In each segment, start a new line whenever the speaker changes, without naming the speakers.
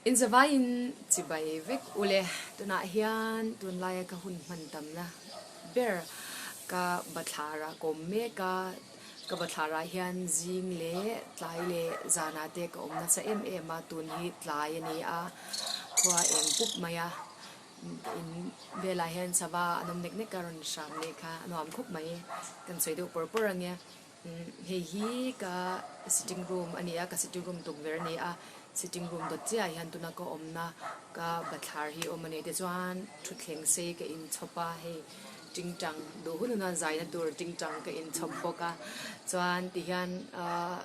Inzavaiin chibai vek ule tunah hian tunlaia ka hun hman tamna ber ka bathlarah ka awm mek a, ka bathlarah hian zing leh tlai leh zanah te ka awm nasa em em a, tun hi tlai a ni a, khua eng pup mai a, in velah hian sava an awm nek nek a rawn hram leh kha a nuam khawp mai, kan sawi deuh pawr pawr ang e. Hei hi ka sitting room a ni a ka sitting room tukverh a ni a sitting room dawt chiah ah hian tuna ka awmna ka bathlar hi a awm a ni tichuan thutthleng sei ka inchhawp a hei tingtang duh hun huna zaina tur tingtang ka inchhawp bawk a chuan tihian ahh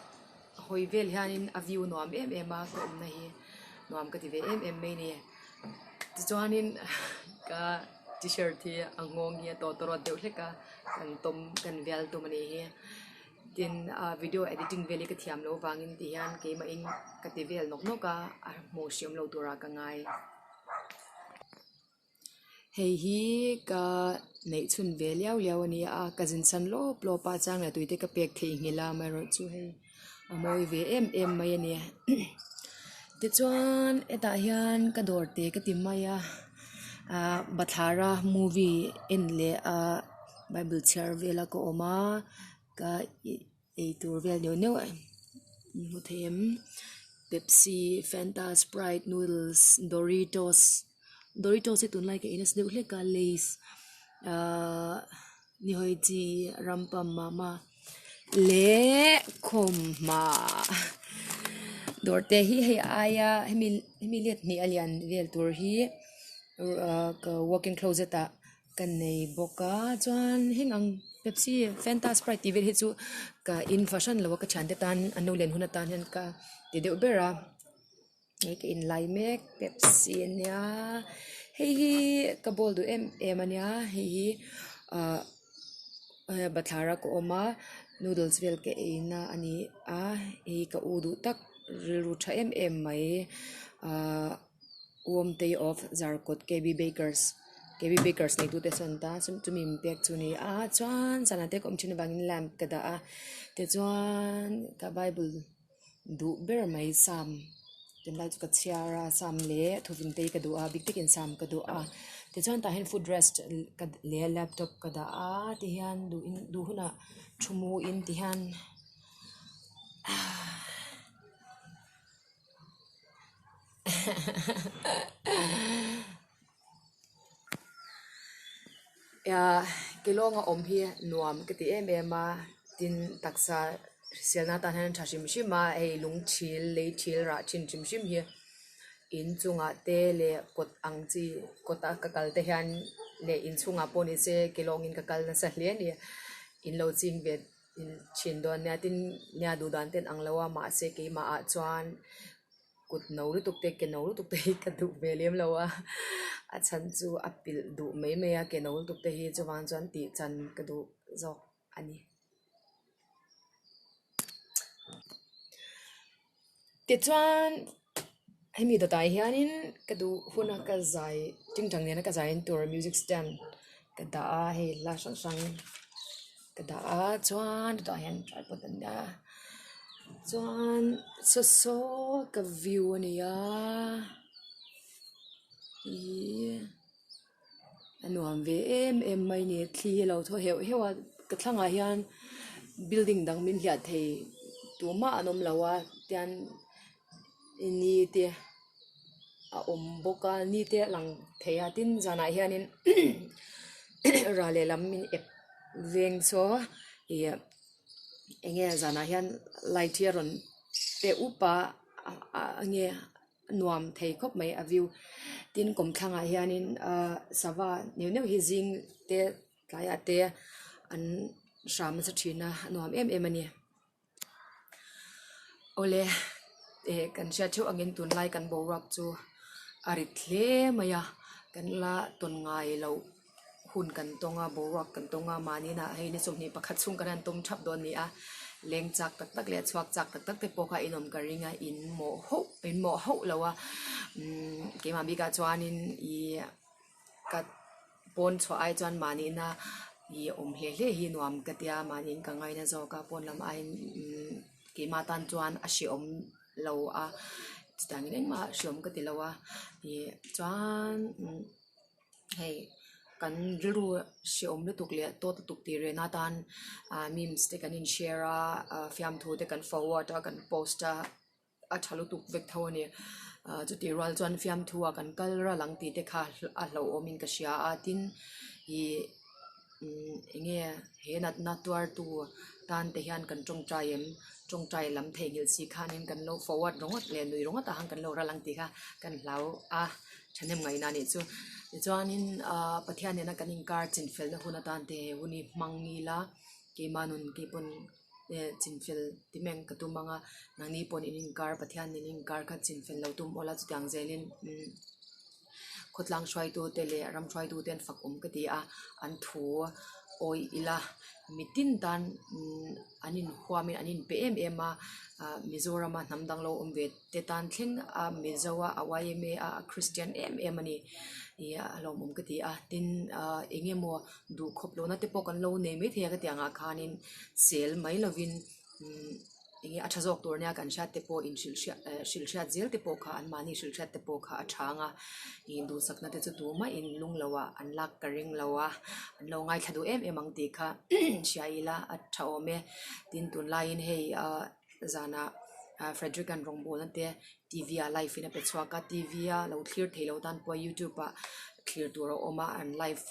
hawi vel hianin a view nuam em em a ka awmna hi nuam ka ti ve em em mai a ni tichuanin ka t-shirt hi a nghawng hi a tawtawrawt deuh hlek a. Kan tawm kan vial tum a nih hi tin ah video editing vel hi ka thiam loh vangin ti hian keimah in ka ti vel nawk nawk a a hmuh hriam loh turah ka ngai. Hei hi ka neih chhun ve liau liau a ni a ka zin san lawp lawp a chang leh tui te ka pek theihnghilh a amaherawhchu hei a mawi ve em em mai a ni tichuan hetah hian ka dawr te ka ti mai a ah bathlar a movie en leh a bible chhiar vel a ka awm a ka ih eitur vel neuh neuh a hmu thei em pepsi fanta sprite noodles doritos doritos hi tunlai ka ei nasa deuh hlek a lays ahh nihawi chi rampam mama. Leh khawmhma dawr te hi hei aia hemi hemi let hnih a lian vel tur hi ah ka walk in closet ah ka nei bawk a chuan heng ang pepsi fanta sprite tih vel hi chu ka in fahran lo a ka thiante tan an lo len hun atan hian ka ti deuh ber a. Hei ka inlai mek pepsi ania hei hi ka bawl duh em em ania hei hi ahh bathlar a ka awm a noodles vel ka ei na a ni a hei ka u duh tak rilru tha em em mai ahh Uawmtei of Zarkawt K B Bakers K B Bakers nei tute sawn ta chumi min pek chu a ni a chuan sana te ka awm thin avangin lamp ka dah a tichuan ka bible. Duh ber mai sam tunlai chu ka chhiar a sam leh thuvin te hi ka duh a bik takin sam ka duh a tichuan tah hian foot rest ka leh laptop ka dah a tihian duh in duh hunah thu mu in tihian ahh. Keilawng a awm hi nuam ka ti em em a tin taksa hriselna atan hian a tha hrim hrim a hei lung thil lei thil rah thin hrim hrim hi in chungah te leh kawt ang chi kawt a ka kal te hian leh inchhungah pawh ni se keilawngin ka kal nasa hle a ni in lo ching ve thin dawn nia tin nia duh dan te an ang lo a mahse keimah ah chuan. Kut no lutuk te ke no lutuk te hi ka duh ve lem lo a a chhan chu a pilh duh mai mai a ke no lutuk te hi chuvang chuan tih chan ka duh zawk a ni. Tichuan hemi dawtah hianin ka duh huna ka zai tingtang nena ka zai en tur music stand ka dah a hei hla hrang hrang. Ka dah a chuan chutah hian tripod an dah a chuan saw saw ka view a ni a ihh a nuam ve em em mai a ni thli hi a lo thaw heuh heuh a ka thlangah hian building dang min hliah thei tumah an awm lo a tian ni te a awm bawk a ni te a lang thei a tin zanah hianin ral lehlam min ep veng saw ih eng nge zanah hian light hi a rawn pe up a eng nge a nuam thei khawp mai a view tin kawmthlangah hianin ahh sava neuh neuh hi zing te tlaiah te an hram nasa thin a a nuam em em a ni. Awle eh kan hriat theuh angin tunlai kan boruak chu a rit hle mai a kan la tawn ngai loh hun kan tawng a boruak kan tawng a mahni inah hei ni sawmhnih pakhat chhung kan han tum thap dawn a ni a leng chak tak tak leh chhuak chak tak tak te pawh kha inawm ka ring a in mawh hauh in mawh hauh lo a umm keimah bikah chuanin ih ka pawn chhuah ai chuan mahni ina ih awm hle hle hi nuam ka tia mahniin ka ngaina zawk a pawn lam aiin umm keimah tan chuan a hrehawm lo a. Chutiangin engmah hreawm ka ti lo a ih chuan hei kan rilru hreawm lutuk leh tawt lutuk tih rehna atan ah memes te kan in share a ah fiamthu te kan forward a kan post a a tha lutuk vek tho a ni ah chutih rual chuan fiamthu ah kan kal ral ang tih te kha a hlauhawm in ka hria a tin ih umm eng nge he natna tuartu tan te hian kan tawngtai em tawngtai lam theihnghilh si khanin kan lo forward ringawt leh nui ringawt ah khan kan lo ral ang tih kha kan hlau a thahnem ngaihna a nih chu tichuanin ah Pathian nena kan inkar chinfelna hun atan te he hun hi hmang ila keimah nun keipawn eh chinfel ti meng ka tum ang a nangni pawn in inkar Pathian nen inkar kha chinfel lo tum awla chutiang zelin umm. Khawtlang hruaitute leh ram hruaitute an fak awm ka ti a, an thu awi ila mitin tan an inhuamin an inpe em em a, ah Mizorama hnam dang lo awm ve te tan thleng a Mizo a a yma a a Christian em em a ni ih a lawmawm ka ti a, tin ah eng emaw duhkhawp lohna te pawh kan lo nei maithei a ka tih angah khanin sel mai lovin umm. Enge a tha zawk tur nia kan hriat te pawh inhrilh hriat eh hrilh hriat zel te pawh kha anmahni hrilh hriat te pawh kha a chhang a ih duhsakna te chu tumah in lung lo ah an lak ka ring lo a an lo ngaithla duh em em ang tih kha hria ila a tha awm e tin tunlaiin hei ah zanah ah Frederick an rawngbawlna te T V ah live in a pe chhuak a T V a lo thlir thei lo tan pawh youtube ah thlir tur a awm a an live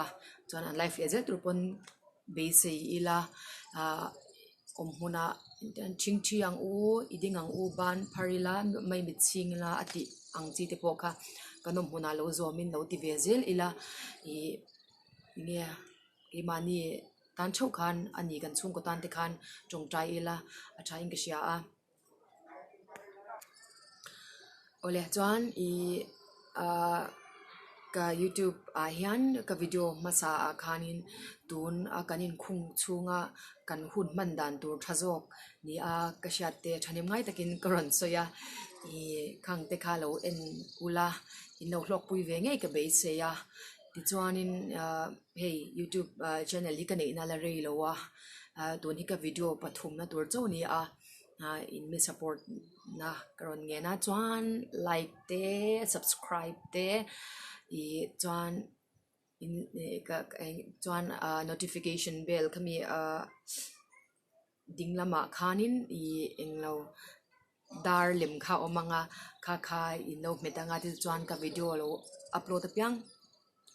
a chuan an live leh zel tur pawn. Beisei ila ah awm hmunah an thingthi ang u i ding ang u ban phar ila mai mit chhing ila a tih ang chi te pawh kha kan awm hmunah lo zawmin lo ti ve zel ila ih enge keimahni tan theuh khan a ni kan chhungkaw tan te khan tawngtai ila a thain ka hria a. Awle chuan ih ah ka youtube ah hian ka video hmasa ah khanin tun a kan inkhung chhunga kan hun hman dan tur tha zawk ni a ka hriat te thahnem ngai takin ka rawn sawi a ih khang te kha lo en ula in lo hlawkpui ve ngei ka beisei a tichuanin ah hei youtube channel hi ka neihna la rei lo a ah tun hi ka video pathumna tur chauh a ni a. ah in mi support na ka rawn ngen a chuan like te subscribe te ih chuan in ih ka chuan ah notification bell khami ah ding lamah khanin ih englo dar lem kha a awm ang a kha kha in lo hmet ang a tichuan ka video lo upload apiang.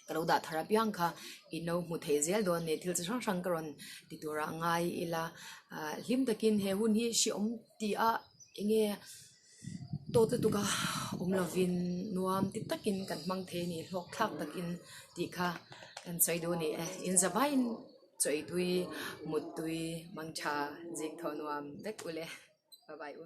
Ka lo dah thar apiang kha in lo hmu thei zel dawn ni thil chi hrang hrang ka rawn ti turah ngai ila ah hlim takin he hun hi hreawm tih a enge tawt lutuk a awm lovin nuam ti takin kan hmang thei a ni hlawk thlak takin tih kha kan sawi duh a ni e in za vaiin chawi tui mut tui mangtha zing thaw nuam vek ule bye bye u.